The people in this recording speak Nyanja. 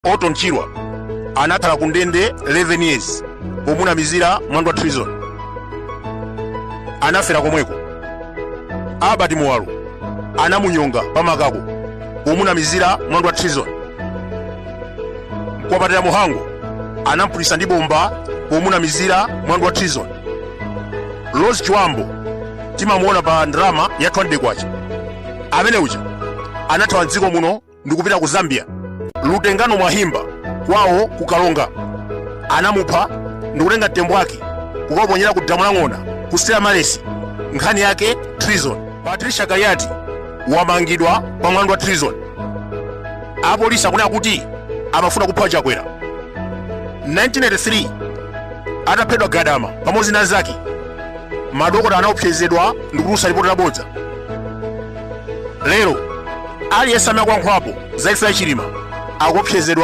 Orton Chirwa anakhala ku ndende 11 years pomunamizira mlandu wa treason, anafera komweko. Albert Muwalo anamunyonga pamakako pomunamizira mlandu wa treason. Mkwapatira Muhango anampulisa ndi bomba pomunamizira mlandu wa treason. Rose Chibambo timamuona pa ndalama ya 200 kwacha, amene uja anathawa mdziko muno ndikupita ku Zambia. Lutengano Mwahimba kwawo ku Kalonga anamupha ndikutenga mtembo wake kukaponyera ku damu la Ng'ona ku Stella Maris, nkhani yake treason. Patricia Kaliati wamangidwa pa mlandu wa treason. Apolisi akunena kuti amafuna kupha Chakwera. 1983 ataphedwa Gadama pamodzi ndi anzake, madokota anaopsezedwa ndikutulutsa ripoti labodza. Lero aliyense amene akuyankhulapo za imfa ya Chilima akuopsezedwa.